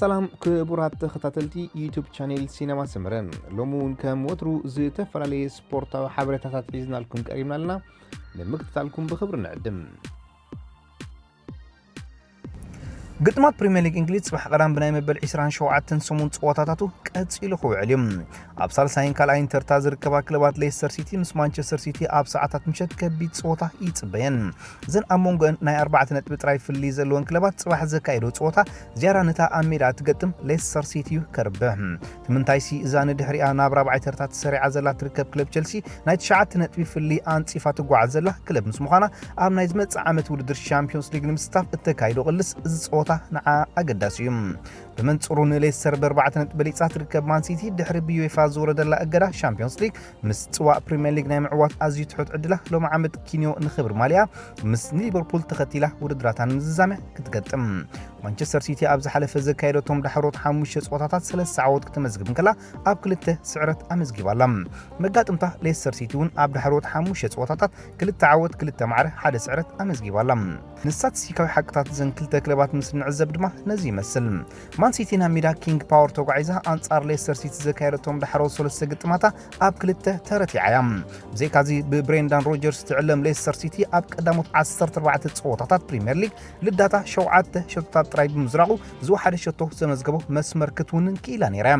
ሰላም ክቡራት ተኸታተልቲ ዩቱብ ቻኔል ሲነማ ሰመረ፣ ሎሚ እውን ከም ወትሩ ዝተፈላለየ ስፖርታዊ ሓበሬታታት ሒዝናልኩም ቀሪብና ኣለና። ንምክትታልኩም ብኽብሪ ንዕድም። ግጥማት ፕሪምየር ሊግ እንግሊዝ ጽባሕ ቀዳም ብናይ መበል ዕስራን ሸውዓተን ሰሙን ጸወታታቱ ቀጺሉ ክውዕል እዩ። ኣብ ሳልሳይን ካልኣይን ተርታ ዝርከባ ክለባት ሌስተር ሲቲ ምስ ማንቸስተር ሲቲ ኣብ ሰዓታት ምሸት ከቢድ ጸወታ ይጽበየን። እዘን ኣብ መንጎአን ናይ ኣርባዕተ ነጥቢ ጥራይ ፍልልይ ዘለወን ክለባት ጽባሕ ዘካየዶ ጸወታ ዝያዳ ነታ ኣብ ሜዳ እትገጥም ሌስተር ሲቲ እዩ ከርብሕ። ትምንታይሲ እዛ ንድሕሪኣ ናብ ራብዓይ ተርታ ተሰሪዓ ዘላ ትርከብ ክለብ ቸልሲ ናይ ትሽዓተ ነጥቢ ፍልልይ ኣንጺፋ ትጓዓዝ ዘላ ክለብ ምስ ምዃና ኣብ ናይ ዝመጽእ ዓመት ውድድር ሻምፒዮንስ ሊግ ንምስታፍ እተካይዶ ቅልስ እዚ ጸወታ ንዓ ኣገዳሲ እዩ። ብመንጽሩ ንሌስተር ብኣርባዕተ ነጥቢ በሊጻ ትርከብ ማንሲቲ ድሕሪ ብዩኤፋ ዝወረደላ እገዳ ሻምፒዮንስ ሊግ ምስ ጽዋእ ፕሪምየር ሊግ ናይ ምዕዋት ኣዝዩ ትሑት ዕድላ ሎሚ ዓመት ኪንዮ ንኽብሪ ማልያ ምስ ሊቨርፑል ተኸቲላ ውድድራታ ንምዝዛምያ ክትገጥም። ማንቸስተር ሲቲ ኣብ ዝሓለፈ ዘካየደቶም ዳሕሮት ሓሙሽተ ጸወታታት ሰለስተ ዓወት ክተመዝግብ እንከላ ኣብ ክልተ ስዕረት ኣመዝጊባ ኣላ። መጋጥምታ ሌስተር ሲቲ እውን ኣብ ዳሕሮት ሓሙሽተ ጸወታታት ክልተ ዓወት ክልተ ማዕረ ሓደ ስዕረት ኣመዝጊባ ኣላ። ንስታቲስቲካዊ ሓቅታት እዘን ክልተ ክለባት ምስ ንዕዘብ ድማ ነዚ ይመስል። ማን ሲቲ ናብ ሜዳ ኪንግ ፓወር ተጓዒዛ ኣንጻር ሌስተር ሲቲ ዘካየደቶም ዳሕሮት ሰለስተ ግጥማታ ኣብ ክልተ ተረቲዓ እያ። ብዘይካዚ ብብሬንዳን ሮጀርስ ትዕለም ሌስተር ሲቲ ኣብ ቀዳሞት ዓሰርተ ኣርባዕተ ጸወታታት ፕሪምየር ሊግ ልዳታ ሸውዓተ ሸቶታት ጥራይ ብምዝራቑ ዝወሓደ ሸቶ ዘመዝገቦ መስመር ክትውንን ክኢላ ነይራ እያ።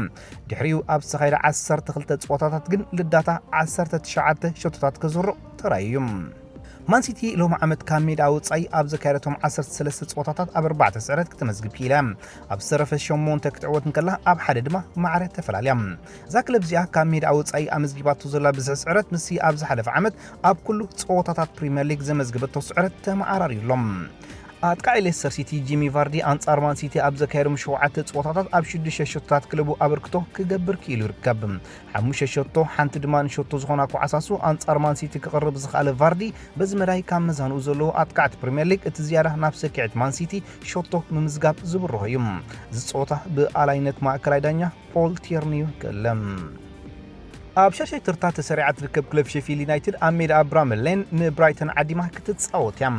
ድሕሪኡ ኣብ ዝተኻየደ ዓሰርተ ክልተ ጸወታታት ግን ልዳታ ዓሰርተ ትሽዓተ ሸቶታት ከዝርቕ ተራእዩ እዩ። ማንሲቲ ሎሚ ዓመት ካብ ሜዳ ወጻኢ ኣብ ዘካየደቶም ዓሰርተ ሰለስተ ጸወታታት ኣብ ኣርባዕተ ስዕረት ክትመዝግብ ክኢላ እያ። ኣብ ዝተረፈ ሸሞንተ ክትዕወት እንከላ ኣብ ሓደ ድማ ማዕረ ተፈላልያ። እዛ ክለብ እዚኣ ካብ ሜዳ ወጻኢ ኣመዝጊባቶ ዘላ ብዝሒ ስዕረት ምስቲ ኣብ ዝሓለፈ ዓመት ኣብ ኩሉ ጸወታታት ፕሪምየር ሊግ ዘመዝገበቶ ስዕረት ተመዓራርዩ ኣሎ። ኣጥቃዒ ሌስተር ሲቲ ጂሚ ቫርዲ ኣንጻር ማን ሲቲ ኣብ ዘካየዶም ሸውዓተ ጸወታታት ኣብ ሽዱሽተ ሸቶታት ክለቡ ኣበርክቶ ክገብር ክኢሉ ይርከብ። ሓሙሽተ ሸቶ፣ ሓንቲ ድማ ንሸቶ ዝኾና ኳዕሳሱ ኣንጻር ማን ሲቲ ክቕርብ ዝኸኣለ ቫርዲ በዚ መዳይ ካብ መዛንኡ ዘለዎ ኣጥቃዕቲ ፕሪምየር ሊግ እቲ ዝያዳ ናብ ሰኪዐት ማን ሲቲ ሸቶ ምምዝጋብ ዝብርሆ እዩ። እዚ ጸወታ ብኣላይነት ማእከላይ ዳኛ ፖል ቲርኒዩ ክእለም። ኣብ ሻሻይ ተርታ ተሰሪዓ ትርከብ ክለብ ሼፊልድ ዩናይትድ ኣብ ሜዳ ብራምል ሌን ንብራይተን ዓዲማ ክትጻወት እያ።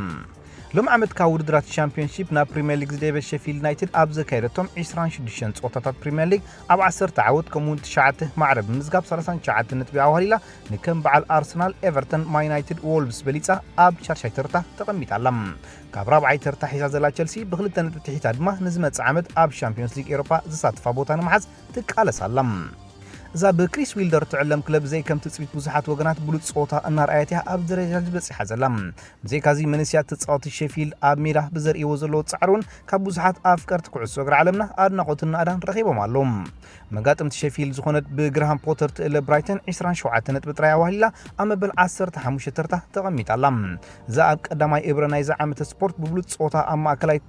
ሎም ዓመት ካብ ውድድራት ሻምፒዮንሺፕ ናብ ፕሪምየር ሊግ ዝደየበ ሼፊልድ ዩናይትድ ኣብ ዘካየደቶም ዕስራን ሽዱሽተን ጸወታታት ፕሪምየር ሊግ ኣብ ዓሰርተ ዓወት ከምኡውን ትሽዓተ ማዕረ ብምዝጋብ ሰላሳን ትሽዓተን ነጥቢ ኣዋህሊላ ንከም በዓል ኣርሰናል፣ ኤቨርተን፣ ማን ዩናይትድ፣ ዎልቭስ በሊጻ ኣብ ሻሻይ ተርታ ተቐሚጣ ኣላ። ካብ ራብዓይ ተርታ ሒዛ ዘላ ቸልሲ ብክልተ ነጥቢ ትሒታ ድማ ንዝመጽእ ዓመት ኣብ ሻምፒዮንስ ሊግ ኤሮፓ ዝሳትፋ ቦታ ንምሓዝ ትቃለስ ኣላ። እዛ ብክሪስ ዊልደር ትዕለም ክለብ ዘይከም ትጽቢት ብዙሓት ወገናት ብሉጽ ጸወታ እናርኣየት እያ ኣብ ደረጃ በጺሓ ዘላ። ብዘይካዚ መንእሰያት ተጻወቲ ሼፊልድ ኣብ ሜዳ ብዘርእይዎ ዘለዉ ጻዕሪ እውን ካብ ብዙሓት ኣፍቀርቲ ኩዕሶ እግሪ ዓለምና ኣድናቖትን ናእዳን ረኺቦም ኣለዉ። መጋጥምቲ ሼፊልድ ዝኾነት ብግራሃም ፖተር ትእለ ብራይተን ዕስራን ሸውዓተ ነጥቢ ጥራይ ኣዋህሊላ ኣብ መበል ዓሰርተ ሓሙሽተ ተርታ ተቐሚጣ ኣላ። እዛ ኣብ ቀዳማይ እብረ ናይዚ ዓመተ ስፖርት ብብሉጽ ጸወታ ኣብ ማእከላይ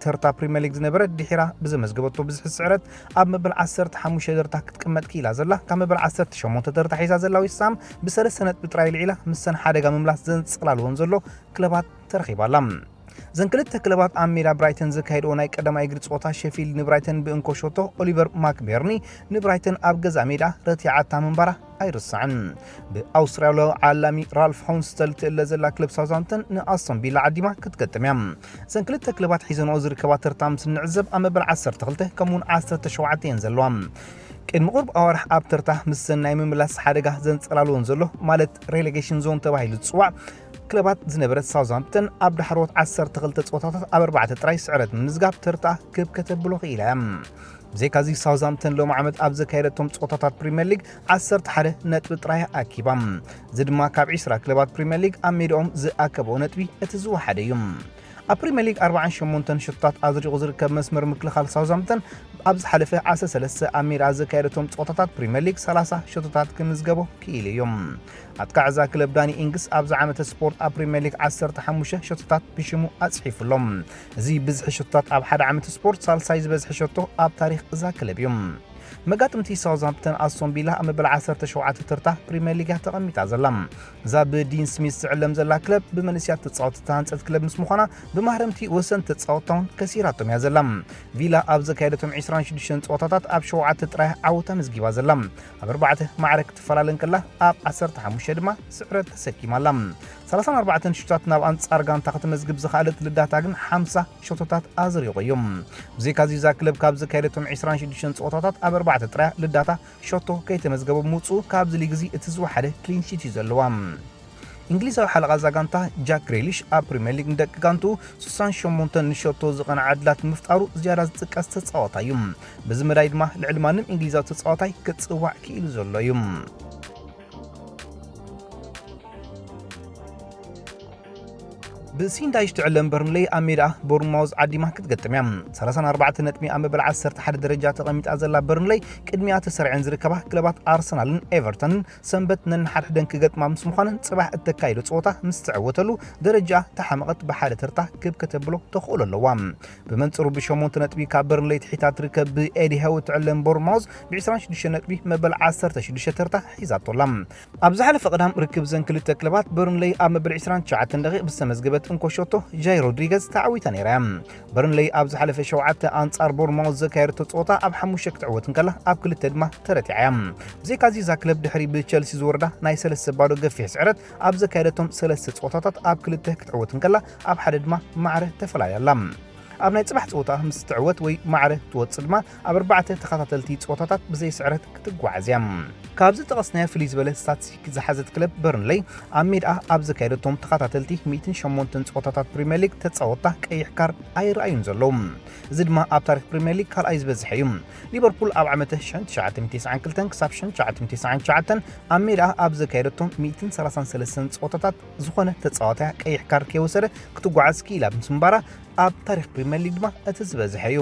ተርታ ፕሪምየር ሊግ ዝነበረ ድሒራ ብዘመዝገበቶ ብዝሒ ስዕረት ኣብ መበል ዓሰርተ ሓሙሽተ ተርታ ክትቅመጥ ክኢላ ዘላ ካብ መበል ዓሰርተ ሸሞንተ ተርታ ሒዛ ዘላ ዌስትሃም ብሰለስተ ነጥቢ ጥራይ ልዒላ ምሰን ሓደጋ ምምላስ ዘንጸላልወን ዘሎ ክለባት ተረኺባ ኣላ። እዘን ክልተ ክለባት ኣብ ሜዳ ብራይተን ዘካየድኦ ናይ ቀዳማይ እግሪ ጸወታ ሼፊልድ ንብራይተን ብእንኮ ሸቶ ኦሊቨር ማክቤርኒ ንብራይተን ኣብ ገዛ ሜዳ ረቲዓታ ምንባራ ኣይርሳዕን። ብኣውስትራልያዊ ዓላሚ ራልፍ ሆንስተል ትእለ ዘላ ክለብ ሳውዝሃምፕተን ንኣስቶን ቪላ ዓዲማ ክትገጥም እያ። እዘን ክልተ ክለባት ሒዘንኦ ዝርከባ ተርታ ምስ እንዕዘብ ኣብ መበል ዓሰርተ ክልተ ከምኡውን ዓሰርተ ሸውዓተ እየን ዘለዋ። ቅድሚ ቁሩብ ኣዋርሕ ኣብ ተርታ ምስ ሰናይ ምምላስ ሓደጋ ዘንጸላልወን ዘሎ ማለት ሬሌጌሽን ዞን ተባሂሉ ዝጽዋዕ ክለባት ዝነበረት ሳውዝሃምፕተን ኣብ ዳሕሮት ዓሰርተ ክልተ ጸወታታት ኣብ ኣርባዕተ ጥራይ ስዕረት ምምዝጋብ ተርታ ክብ ከተብሎ ክኢላ እያ። ብዘይካዚ ሳውዝሃምፕተን ሎሚ ዓመት ኣብ ዘካየደቶም ጸወታታት ፕሪምየር ሊግ ዓሰርተ ሓደ ነጥቢ ጥራይ ኣኪባ። እዚ ድማ ካብ ዕስራ ክለባት ፕሪምየር ሊግ ኣብ ሜዳኦም ዝኣከብኦ ነጥቢ እቲ ዝወሓደ እዩ። ኣብ ፕሪምየር ሊግ ኣርባዓን ሸሞንተን ሸቶታት ኣዝሪቑ ዝርከብ መስመር ምክልኻል ሳውዝሃምፕተን ኣብ ዝሓለፈ ዓሰርተ ሰለስተ ኣብ ሜዳ ዘካየደቶም ጸወታታት ፕሪምየር ሊግ ሰላሳ ሸቶታት ክምዝገቦ ክኢሉ እዩ። ኣጥቃዕ እዛ ክለብ ዳኒ ኢንግስ ኣብዚ ዓመተ ስፖርት ኣብ ፕሪምየር ሊግ ዓሰርተ ሓሙሽተ ሸቶታት ብሽሙ ኣጽሒፉ ኣሎ። እዚ ብዝሒ ሸቶታት ኣብ ሓደ ዓመተ ስፖርት ሳልሳይ ዝበዝሐ ሸቶ ኣብ ታሪኽ እዛ ክለብ እዩ። መጋጥምቲ ሳውዝሃምፕተን ኣስቶን ቪላ ኣብ መበል ዓሰርተ ሸውዓተ ተርታ ፕሪምየር ሊግ እያ ተቐሚጣ ዘላ። እዛ ብዲን ስሚዝ ትዕለም ዘላ ክለብ ብመንእሰያት ተጻወትቲ ዝተሃንጸት ክለብ ምስ ምዃና፣ ብማህረምቲ ወሰንቲ ተጻወትታ እውን ከሲራቶም እያ ዘላ። ቪላ ኣብ ዘካየደቶም ዕስራን ሽዱሽተን ጸወታታት ኣብ ሸውዓተ ጥራይ ዓወት ኣመዝጊባ ዘላ። ኣብ ኣርባዕተ ማዕረ ክትፈላለ እንከላ፣ ኣብ ዓሰርተ ሓሙሽተ ድማ ስዕረት ተሰኪማ ኣላ። ሰላሳን ኣርባዕተን ሽቶታት ናብ ኣንጻር ጋንታ ከተመዝግብ ዝኸኣለት ልዳታ ግን ሓምሳ ሸቶታት ኣዝሪቑ እዩ። ብዘይካዚ እዛ ክለብ ካብ ዘካየደቶም ዕስራን ሽዱሽተን ጸወታታት ኣብ ኣርባዕተ ጥራይ ልዳታ ሸቶ ከይተመዝገበ ብምውጽኡ፣ ካብዚ ሊግ እዚ እቲ ዝወሓደ ክሊን ሺት እዩ ዘለዋ። እንግሊዛዊ ሓለቓ እዛ ጋንታ ጃክ ግሬሊሽ ኣብ ፕሪምየር ሊግ ንደቂ ጋንቱ ስሳን ሸሞንተን ንሸቶ ዝቐንዐ ዕድላት ምፍጣሩ ዝያዳ ዝጥቀስ ተጻዋታይ እዩ። በዚ መዳይ ድማ ልዕሊ ማንም እንግሊዛዊ ተጻዋታይ ክጽዋዕ ክኢሉ ዘሎ እዩ። ብሲንዳይሽ ትዕለም በርንለይ ኣብ ሜዳ ቦርንማውዝ ዓዲማ ክትገጥም እያ። ሰላሳን ኣርባዕተ ነጥቢ ኣብ መበል ዓሰርተ ሓደ ደረጃ ተቐሚጣ ዘላ በርንለይ፣ ቅድሚኣ ተሰሪዐን ዝርከባ ክለባት ኣርሰናልን ኤቨርተንን ሰንበት ነንሓድሕደን ክገጥማ ምስ ምዃነን፣ ጽባሕ እተካይዶ ጸወታ ምስ ትዕወተሉ፣ ደረጃ ተሓመቐት ብሓደ ተርታ ክብ ከተብሎ ተኽእሎ ኣለዋ። ብመንጽሩ ብሸሞንተ ነጥቢ ካብ በርንለይ ትሒታ ትርከብ ብኤዲ ሃው ትዕለም ቦርንማውዝ ብዕስራን ሽዱሽተ ነጥቢ መበል ዓሰርተ ሽዱሽተ ተርታ ሒዛቶ ኣላ። ኣብ ዝሓለፈ ቀዳም ርክብ ዘን ክልተ ክለባት፣ በርንለይ ኣብ መበል ዕስራን ትሽዓተን ደቂቕ ብዝተመዝገበት እንኮ ሸቶ ጃይ ሮድሪገዝ ተዓዊታ ነይራ እያ። በርንለይ ኣብ ዝሓለፈ ሸውዓተ ኣንጻር ቦርንማውዝ ዘካየደቶ ጸወታ ኣብ ሓሙሽተ ክትዕወት እንከላ፣ ኣብ ክልተ ድማ ተረቲዓ እያ። ብዘይካዚ እዛ ክለብ ድሕሪ ብቸልሲ ዝወረዳ ናይ ሰለስተ ባዶ ገፊሕ ስዕረት ኣብ ዘካየደቶም ሰለስተ ጸወታታት ኣብ ክልተ ክትዕወት እንከላ፣ ኣብ ሓደ ድማ ማዕረ ተፈላልያ ኣላ። ኣብ ናይ ጽባሕ ጸወታ ምስ ትዕወት ወይ ማዕረ ትወጽእ ድማ፣ ኣብ ኣርባዕተ ተኸታተልቲ ጸወታታት ብዘይ ስዕረት ክትጓዓዝ እያ። ካብዚ ዝጠቐስናዮ ፍልይ ዝበለ ስታትስቲክ ዝሓዘት ክለብ በርንለይ፣ ኣብ ሜድኣ ኣብ ዘካየደቶም ተኸታተልቲ ሚእትን ሸሞንተን ጸወታታት ፕሪምየር ሊግ ተጻወትታ ቀይሕ ካርድ ኣይረኣዩን ዘለዉ። እዚ ድማ ኣብ ታሪኽ ፕሪምየር ሊግ ካልኣይ ዝበዝሐ እዩ። ሊቨርፑል ኣብ ዓመተ ሽሕን ትሽዓተ ሚእትን ተስዓን ክልተን ክሳብ ሽሕን ትሽዓተ ሚእትን ተስዓን ትሽዓተን ኣብ ሜድኣ ኣብ ዘካየደቶም ሚእትን ሰላሳን ሰለስተን ጸወታታት ዝኾነ ተጻዋታይ ቀይሕ ካርድ ከይወሰደ ክትጓዓዝ ክኢላ ምስ ምንባራ፣ ኣብ ታሪኽ ፕሪምየር ሊግ ድማ እቲ ዝበዝሐ እዩ።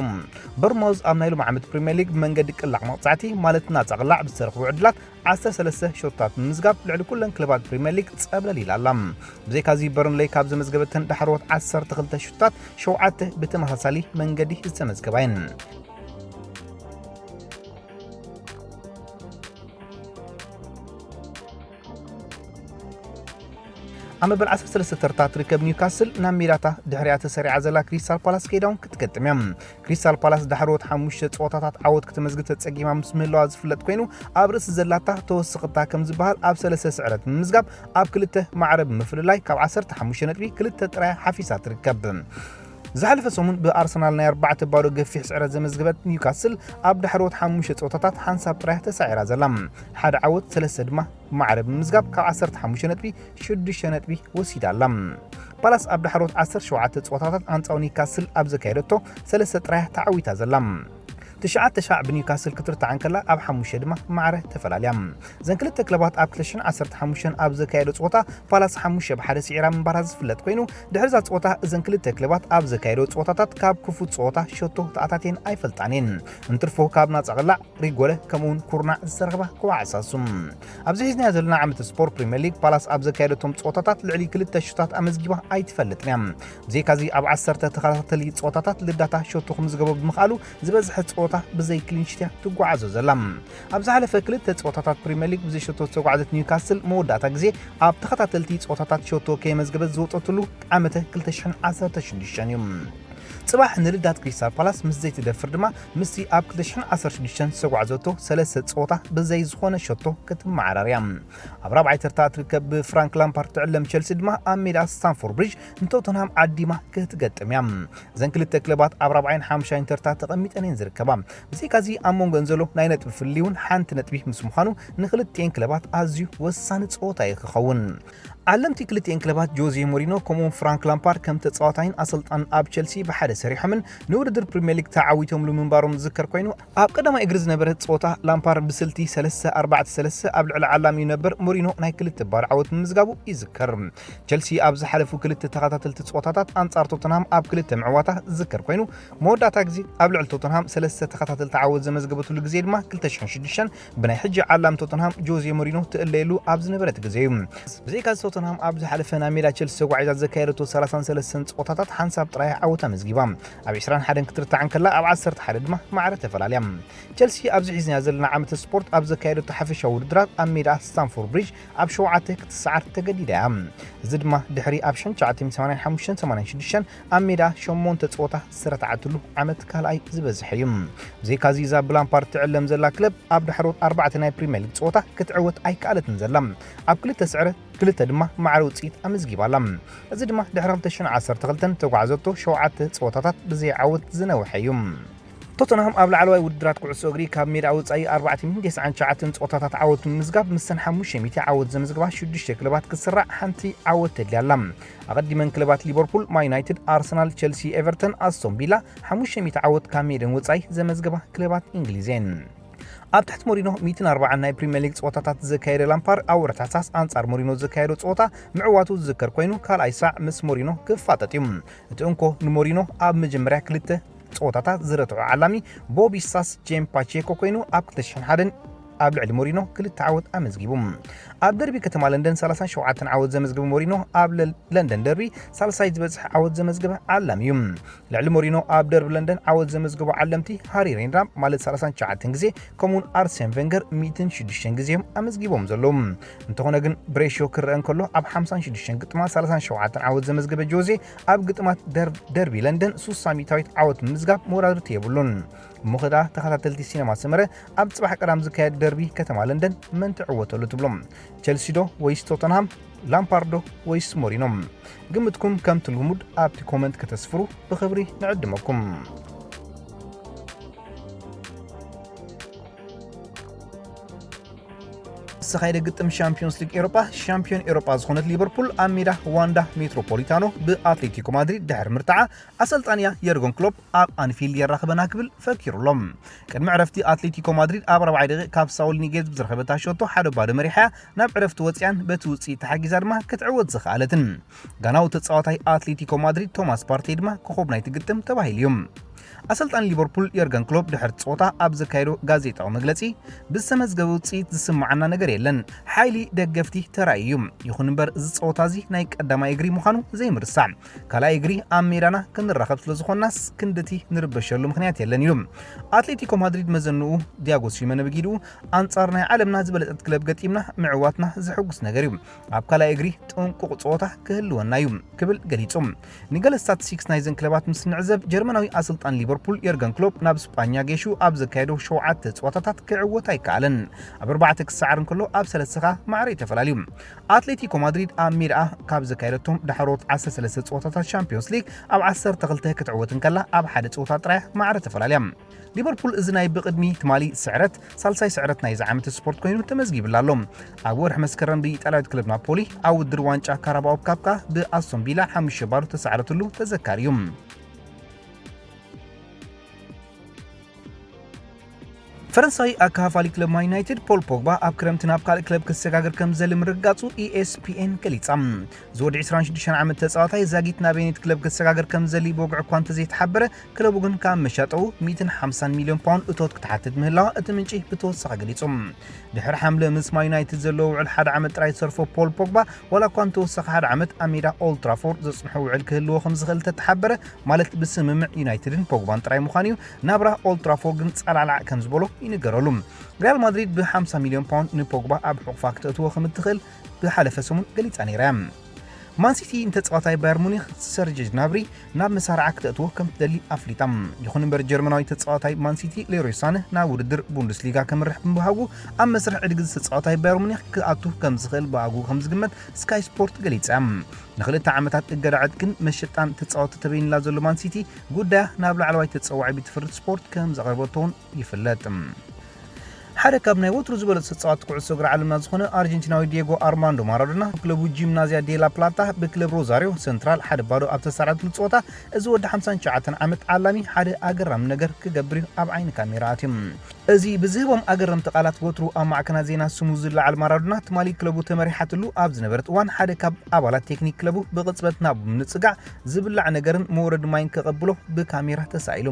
በርማውዝ ኣብ ናይ ሎሚ ዓመት ፕሪምየር ሊግ ብመንገዲ ቅላዕ መቕጻዕቲ፣ ማለት ናጻ ቅላዕ ብዝተረኽቡ ዕድላት ዓሰርተ ሰለስተ ሸቶታት ብምምዝጋብ፣ ልዕሊ ኩለን ክለባት ፕሪምየር ሊግ ጸብለል ኢላ ኣላ። ብዘይካዚ፣ በርንለይ ካብ ዘመዝገበተን ዳሕረዎት ዓሰርተ ክልተ ሸቶታት፣ ሸውዓተ ብተመሳሳሊ መንገዲ ዝተመዝገባ እየን። ኣብ መበል ዓሰርተ ሰለስተ ተርታ ትርከብ ኒውካስል፣ ናብ ሜዳታ ድሕሪኣ ተሰሪዓ ዘላ ክሪስታል ፓላስ ከይዳ እውን ክትገጥም እያ። ክሪስታል ፓላስ ዳሕረዎት ሓሙሽተ ጸወታታት ዓወት ከተመዝግብ ተጸጊማ ምስ ምህላዋ ዝፍለጥ ኮይኑ፣ ኣብ ርእሲ ዘላታ ተወስኽታ ከም ዝበሃል፣ ኣብ ሰለስተ ስዕረት ብምምዝጋብ ኣብ ክልተ ማዕረ ብምፍልላይ፣ ካብ ዓሰርተ ሓሙሽተ ነጥቢ ክልተ ጥራይ ሓፊሳ ትርከብ። ዝሓለፈ ሰሙን ብኣርሰናል ናይ ኣርባዕተ ባዶ ገፊሕ ስዕረት ዘመዝገበት ኒውካስል፣ ኣብ ዳሕረዎት ሓሙሽተ ጸወታታት ሓንሳብ ጥራይ ተሳዒራ ዘላ። ሓደ ዓወት፣ ሰለስተ ድማ ማዕረ ብምምዝጋብ፣ ካብ ዓሰርተ ሓሙሽተ ነጥቢ ሽዱሽተ ነጥቢ ወሲዳ ኣላ። ፓላስ ኣብ ዳሕረዎት ዓሰርተ ሸውዓተ ጸወታታት ኣንጻር ኒውካስል ኣብ ዘካየደቶ፣ ሰለስተ ጥራይ ተዓዊታ ዘላ። ትሽዓተ ሻዕ ብኒውካስል ክትርታዕ እንከላ፣ ኣብ ሓሙሽተ ድማ ማዕረ ተፈላልያ። እዘን ክልተ ክለባት ኣብ ክልተ ሽሕን ዓሰርተ ሓሙሽተን ኣብ ዘካየዶ ጸወታ፣ ፓላስ ሓሙሽተ ብሓደ ስዒራ ምንባራ ዝፍለጥ ኮይኑ፣ ድሕሪ እዛ ጸወታ እዘን ክልተ ክለባት ኣብ ዘካየዶ ጸወታታት ካብ ክፉት ጸወታ ሸቶ ተኣታትየን ኣይፈልጣን እየን። እንትርፎ ካብ ናጻ ቅላዕ፣ ሪጎለ፣ ከምኡውን ኩርናዕ ዝተረኽባ ክዋዕሳሱ። ኣብዚ ሒዝናዮ ዘለና ዓመት ስፖርት ፕሪምየር ሊግ፣ ፓላስ ኣብ ዘካየደቶም ጸወታታት ልዕሊ ክልተ ሸቶታት ኣመዝጊባ ኣይትፈልጥን እያ። ብዘይካዚ፣ ኣብ ዓሰርተ ተኸታተሊ ጸወታታት ልዳታ ሸቶ ክምዝገቦ ብምኽኣሉ፣ ዝበዝሐ ጸወታ ብዘይ ክሊን ሺት እያ ትጓዓዞ ዘላ። ኣብ ዝሓለፈ ክልተ ጸወታታት ፕሪምየር ሊግ ብዘይ ሸቶ ዝተጓዕዘት ኒውካስል፣ መወዳእታ ግዜ ኣብ ተኸታተልቲ ጸወታታት ሸቶ ከየመዝገበት ዝወጸትሉ ዓመተ ክልተ ሽሕን ዓሰርተ ሽዱሽተን እዩ። ጽባሕ ንልዳት ክሪስታል ፓላስ ምስ ዘይትደፍር ድማ፣ ምስቲ ኣብ ክልተ ሽሕን ዓሰርተ ሽዱሽተን ዝተጓዕዘቶ ሰለስተ ጸወታ ብዘይ ዝኾነ ሸቶ ክትመዓራር እያ። ኣብ ራብዓይ ተርታ እትርከብ ብፍራንክ ላምፓርድ ትዕለም ቸልሲ ድማ፣ ኣብ ሜዳ ስታንፎርድ ብሪጅ ንቶተንሃም ዓዲማ ክትገጥም እያ። እዘን ክልተ ክለባት ኣብ ራብዓይን ሓምሻይን ተርታ ተቐሚጠን እየን ዝርከባ። ብዘይካዚ፣ ኣብ መንጎን ዘሎ ናይ ነጥቢ ፍልልይ እውን ሓንቲ ነጥቢ ምስ ምዃኑ፣ ንክልቲኤን ክለባት ኣዝዩ ወሳኒ ጸወታ እዩ ክኸውን። ዓለምቲ ክልቲኤን ክለባት ጆዜ ሞሪኖ ከምኡውን ፍራንክ ላምፓርድ ከም ተጻዋታይን ኣሰልጣንን ኣብ ቸልሲ ብሓደ ሰሪሖምን ንውድድር ፕሪምየር ሊግ ተዓዊቶምሉ ምንባሮም ዝዝከር ኮይኑ፣ ኣብ ቀዳማይ እግሪ ዝነበረ ጸወታ ላምፓርድ ብስልቲ ሰለስተ ኣርባዕተ ሰለስተ ኣብ ልዕሊ ዓላም እዩ ነበር፣ ሞሪኖ ናይ ክልተ ባዶ ዓወት ምምዝጋቡ ይዝከር። ቸልሲ ኣብ ዝሓለፉ ክልተ ተኸታተልቲ ጸወታታት ኣንጻር ቶተንሃም ኣብ ክልተ ምዕዋታ ዝዝከር ኮይኑ፣ መወዳእታ ግዜ ኣብ ልዕሊ ቶተንሃም ሰለስተ ተኸታተልቲ ዓወት ዘመዝገበትሉ ግዜ ድማ ክልተ ሽሕን ሽዱሽተን፣ ብናይ ሕጂ ዓላም ቶተንሃም ጆዜ ሞሪኖ ትእለየሉ ኣብ ዝነበረት ግዜ እዩ። ብዘይካዚ፣ ቶተንሃም ኣብ ዝሓለፈ ናብ ሜዳ ቸልሲ ተጓዒዛ ዘካየደቶ ሰላሳን ሰለስተን ጸወታታት ሓንሳብ ጥራይ ዓወት ኣመዝጊባ። ጊባ ኣብ ዕስራን ሓደን ክትርታዕ እንከላ፣ ኣብ ዓሰርተ ሓደ ድማ ማዕረ ተፈላልያ። ቸልሲ ኣብዚ ሒዝናዮ ዘለና ዓመተ ስፖርት ኣብ ዘካየደቶ ሓፈሻዊ ውድድራት ኣብ ሜዳ ስታንፎርድ ብሪጅ ኣብ ሸውዓተ ክትሰዓር ተገዲዳ እያ። እዚ ድማ ድሕሪ ኣብ ሸንሸዓተ ሰማንያን ሓሙሽተን ሰማንያን ሽዱሽተን ኣብ ሜዳ ሸሞንተ ጸወታ ዝተረታዓትሉ ዓመት ካልኣይ ዝበዝሐ እዩ። ብዘይካዚ እዛ ብላምፓርድ ትዕለም ዘላ ክለብ ኣብ ዳሕሮት ኣርባዕተ ናይ ፕሪምየር ሊግ ጸወታ ክትዕወት ኣይከኣለትን ዘላ። ኣብ ክልተ ስዕረ ክልተ ድማ ማዕረ ውጽኢት ኣመዝጊባ ኣላ። እዚ ድማ ድሕሪ ክልተ ሽሕን ዓሰርተ ክልተን ተጓዕዘቶ ሸውዓተ ጸወታታት ብዘይ ዓወት ዝነውሐ እዩ። ቶተንሃም ኣብ ላዕለዋይ ውድድራት ኩዕሶ እግሪ ካብ ሜዳ ወጻኢ ኣርባዕተ ሚእትን ተስዓን ትሽዓተን ጸወታታት ዓወት ብምምዝጋብ፣ ምስተን ሓሙሽተ ሚእቲ ዓወት ዘመዝግባ ሽዱሽተ ክለባት ክስራዕ ሓንቲ ዓወት ተድልያ ኣላ። ኣቐዲመን ክለባት ሊቨርፑል፣ ማን ዩናይትድ፣ ኣርሰናል፣ ቸልሲ፣ ኤቨርተን፣ ኣስቶን ቪላ ሓሙሽተ ሚእቲ ዓወት ካብ ሜደን ወጻኢ ዘመዝግባ ክለባት እንግሊዝ እየን። ኣብ ትሕቲ ሞሪኖ ሚእትን ኣርባዓን ናይ ፕሪምየር ሊግ ጸወታታት ዘካየደ ላምፓርድ፣ ኣብ ወርሒ ታሕሳስ ኣንጻር ሞሪኖ ዘካየዶ ጸወታ ምዕዋቱ ዝዝከር ኮይኑ፣ ካልኣይ ሳዕ ምስ ሞሪኖ ክፋጠጥ እዩ። እቲ እንኮ ንሞሪኖ ኣብ መጀመርያ ክልተ ጸወታታት ዝረትዖ ዓላሚ ቦቢ ሳስ ጄም ፓቼኮ ኮይኑ፣ ኣብ ክልተ ሽሕን ሓደን ኣብ ልዕሊ ሞሪኖ ክልተ ዓወት ኣመዝጊቡ። ኣብ ደርቢ ከተማ ለንደን ሰላሳን ሸውዓተን ዓወት ዘመዝገበ ሞሪኖ፣ ኣብ ለ-፣ ለንደን ደርቢ ሳልሳይ ዝበዝሐ ዓወት ዘመዝገበ ዓላሚ እዩ። ልዕሊ ሞሪኖ ኣብ ደርቢ ለንደን ዓወት ዘመዝገቡ ዓለምቲ ሃሪ ሬንራም ማለት ሰላሳን ትሽዓተን ግዜ፣ ከምኡውን ኣርሴን ቨንገር ሚእትን ሽዱሽተን ግዜ እዮም ኣመዝጊቦም ዘለዉ። እንተኾነ ግን፣ ብሬሽዮ ክረአ እንከሎ፣ ኣብ ሓምሳን ሽዱሽተን ግጥማት ሰላሳን ሸውዓተን ዓወት ዘመዝገበ ጆዜ፣ ኣብ ግጥማት ደር-፣ ደርቢ ለንደን ሱሳ ሚእታዊት ዓወት ምምዝጋብ መወዳድርቲ የብሉን። እሞ ኸኣ ተኸታተልቲ ሲነማ ሰመረ፣ ኣብ ጽባሕ ቀዳም ዝካየድ ደርቢ ከተማ ለንደን መን ትዕወተሉ ትብሉ? ቸልሲ ዶ ወይስ ቶተንሃም? ላምፓርድ ዶ ወይስ ሞሪኖ? ግምትኩም ከምቲ ልሙድ ኣብቲ ኮመንት ከተስፍሩ ብኽብሪ ንዕድመኩም። ዝተኻየደ ግጥም ሻምፒዮንስ ሊግ ኤሮጳ፣ ሻምፒዮን ኤሮጳ ዝኾነት ሊቨርፑል ኣብ ሜዳ ዋንዳ ሜትሮፖሊታኖ ብኣትሌቲኮ ማድሪድ ድሕሪ ምርታዓ፣ ኣሰልጣንያ የርገን ክሎፕ ኣብ ኣንፊልድ የራኽበና ክብል ፈኪሩ ኣሎ። ቅድሚ ዕረፍቲ ኣትሌቲኮ ማድሪድ ኣብ ራብዓይ ደቂቕ ካብ ሳውል ኒጌዝ ብዝረኸበታ ሸቶ ሓደ ባዶ መሪሓ ናብ ዕረፍቲ ወፂኣን፣ በቲ ውፅኢት ተሓጊዛ ድማ ክትዕወት ዝኸኣለትን። ጋናዊ ተፃዋታይ ኣትሌቲኮ ማድሪድ ቶማስ ፓርቴ ድማ ኮኾብ ናይቲ ግጥም ተባሂሉ እዩ። ኣሰልጣኒ ሊቨርፑል የርገን ክሎፕ ድሕሪ ጸወታ ኣብ ዘካየዶ ጋዜጣዊ መግለጺ፣ "ብዝተመዝገበ ውጽኢት ዝስምዓና ነገር የለን። ሓይሊ ደገፍቲ ተራእዩ እዩ። ይኹን እምበር፣ እዚ ጸወታ እዚ ናይ ቀዳማይ እግሪ ምዃኑ ዘይምርሳዕ። ካልኣይ እግሪ ኣብ ሜዳና ክንራኸብ ስለ ዝኾንናስ፣ ክንድቲ ንርበሸሉ ምኽንያት የለን" ኢሉ። ኣትሌቲኮ ማድሪድ መዘንኡ ዲያጎ ሲመነ ብጊድኡ፣ "ኣንጻር ናይ ዓለምና ዝበለጸት ክለብ ገጢምና ምዕዋትና ዘሐጉስ ነገር እዩ። ኣብ ካልኣይ እግሪ ጥንቁቕ ጸወታ ክህልወና እዩ" ክብል ገሊጹ። ንገለ ስታትስቲክስ ናይዘን ክለባት ምስ ንዕዘብ፣ ጀርመናዊ ኣሰልጣኒ ሊቨርፑል የርገን ክሎፕ ናብ ስጳኛ ጌሹ ኣብ ዘካየዶ ሸውዓተ ጸወታታት ክዕወት ኣይከኣለን። ኣብ ኣርባዕተ ክሰዓር እንከሎ፣ ኣብ ሰለስተ ከኣ ማዕረ እዩ ተፈላልዩ። ኣትሌቲኮ ማድሪድ ኣብ ሜዳኣ ካብ ዘካየደቶም ዳሕሮት ዓሰርተ ሰለስተ ጸወታታት ሻምፒዮንስ ሊግ፣ ኣብ ዓሰርተ ክልተ ክትዕወት እንከላ፣ ኣብ ሓደ ጸወታ ጥራይ ማዕረ ተፈላልያ። ሊቨርፑል እዚ ናይ ብቕድሚ ትማሊ ስዕረት፣ ሳልሳይ ስዕረት ናይዚ ዓመት ስፖርት ኮይኑ ተመዝጊብላ ኣሎ። ኣብ ወርሒ መስከረም ብኢጣልያዊት ክለብ ናፖሊ፣ ኣብ ውድድር ዋንጫ ካራባኦ ካፕ ከኣ ብኣስቶን ቪላ ሓሙሽተ ባዶ ተሳዕረትሉ ተዘካሪ እዩ። ፈረንሳዊ ኣካፋፋሊ ክለብ ማን ዩናይትድ ፖል ፖግባ ኣብ ክረምቲ ናብ ካልእ ክለብ ክሰጋገር ከም ዘሊ ምርግጋጹ ኢኤስፒኤን ገሊጻ። ዝወዲ ዕስራን ሽዱሽተን ዓመት ተጻዋታይ ዛጊት ናበይኒት ክለብ ክሰጋገር ከም ዘሊ ብወግዒ እኳ እንተዘይተሓበረ፣ ክለቡ ግን ካብ መሻጠኡ ሚእትን ሓምሳን ሚልዮን ፓውንድ እቶት ክትሓትት ምህላዋ እቲ ምንጪ ብተወሳኺ ገሊጹ። ድሕሪ ሓምለ ምስ ማን ዩናይትድ ዘለዎ ውዕል ሓደ ዓመት ጥራይ ዝተርፎ ፖል ፖግባ፣ ዋላ እኳ ንተወሳኺ ሓደ ዓመት ኣብ ሜዳ ኦልድ ትራፎርድ ዘጽንሖ ውዕል ክህልዎ ከም ዝኽእል እንተተሓበረ፣ ማለት ብስምምዕ ዩናይትድን ፖግባን ጥራይ ምዃኑ እዩ፣ ናብራ ኦልድ ትራፎርድ ግን ጸላዕላዕ ከም ዝበሎ ይንገረሉ። ሪያል ማድሪድ ብ ሓምሳ ሚልዮን ፓውንድ ንፖግባ ኣብ ሕቑፋ ክተእትዎ ከም እትኽእል ብሓለፈ ሰሙን ገሊጻ ነይራ እያ። ማንሲቲ ንተጻዋታይ ባየር ሙኒክ ሰርጅ ጅናብሪ ናብ መሳርዓ ክተእትዎ ከም ትደሊ ኣፍሊጣ። ይኹን እምበር፣ ጀርመናዊ ተጻዋታይ ማንሲቲ ሌሮይ ሳነ ናብ ውድድር ቡንደስሊጋ ከምርሕ ብምብሃጉ፣ ኣብ መስርሕ ዕድጊ ተጻዋታይ ባየር ሙኒክ ክኣቱ ከም ዝኽእል ብኣግኡ ከም ዝግመት ስካይ ስፖርት ገሊጻ። ንኽልተ ዓመታት እገዳ ዕጥቅን መሸጣን ተጻወቲ ተበይንላ ዘሎ ማንሲቲ፣ ጉዳያ ናብ ላዕለዋይ ተጸዋዒ ቤት ፍርዲ ስፖርት ከም ዘቕረበቶ እውን ይፍለጥ። ሓደ ካብ ናይ ወትሩ ዝበለጹ ተጻወቲ ኩዕሶ እግሪ ዓለምና ዝኾነ ኣርጀንቲናዊ ዲየጎ ኣርማንዶ ማራዶና፣ ክለቡ ጂምናዝያ ዴላ ፕላታ ብክለብ ሮዛሪዮ ሰንትራል ሓደ ባዶ ኣብ ተሳዕረትሉ ጸወታ፣ እዚ ወዲ ሓምሳን ትሽዓተን ዓመት ዓላሚ ሓደ ኣገራሚ ነገር ክገብር እዩ ኣብ ዓይኒ ካሜራ ኣትዩ። እዚ ብዝህቦም ኣገረምቲ ቃላት ወትሩ ኣብ ማዕከናት ዜና ስሙ ዝለዓል ማራዶና፣ ትማሊ ክለቡ ተመሪሓትሉ ኣብ ዝነበረት እዋን፣ ሓደ ካብ ኣባላት ቴክኒክ ክለቡ ብቕጽበት ናቡ ብምጽጋዕ፣ ዝብላዕ ነገርን መውረዲ ማይን ከቐብሎ ብካሜራ ተሳኢሉ።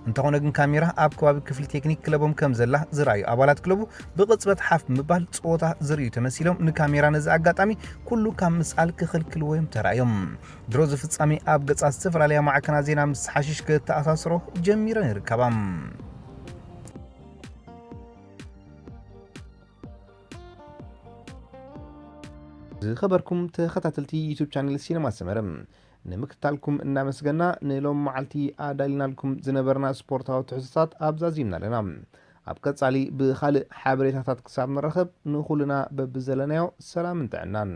እንተኾነ ግን፣ ካሜራ ኣብ ከባቢ ክፍሊ ቴክኒክ ክለቦም ከም ዘላ ዝረኣዩ ኣባላት ክለቡ ብቕጽበት ሓፍ ብምባል ጸወታ ዝርእዩ ተመሲሎም ንካሜራ ነዚ ኣጋጣሚ ኩሉ ካብ ምስኣል ክኽልክልዎ እዮም ተራእዮም። ድሮ እዚ ፍጻሜ ኣብ ገጻት ዝተፈላለያ ማዕከናት ዜና ምስ ሓሽሽ ክተኣሳስሮ ጀሚረን ይርከባ። ዝኸበርኩም ተኸታተልቲ ዩቱብ ቻነል ሲነማ ሰመረ፣ ንምክትታልኩም እናመስገና ንሎም መዓልቲ ኣዳሊናልኩም ዝነበርና ስፖርታዊ ትሕዝቶታት ኣብዛዚምና ኣለና። ኣብ ቀጻሊ ብኻልእ ሓበሬታታት ክሳብ ንረኸብ ንኹልና በብዘለናዮ ሰላምን ጥዕናን።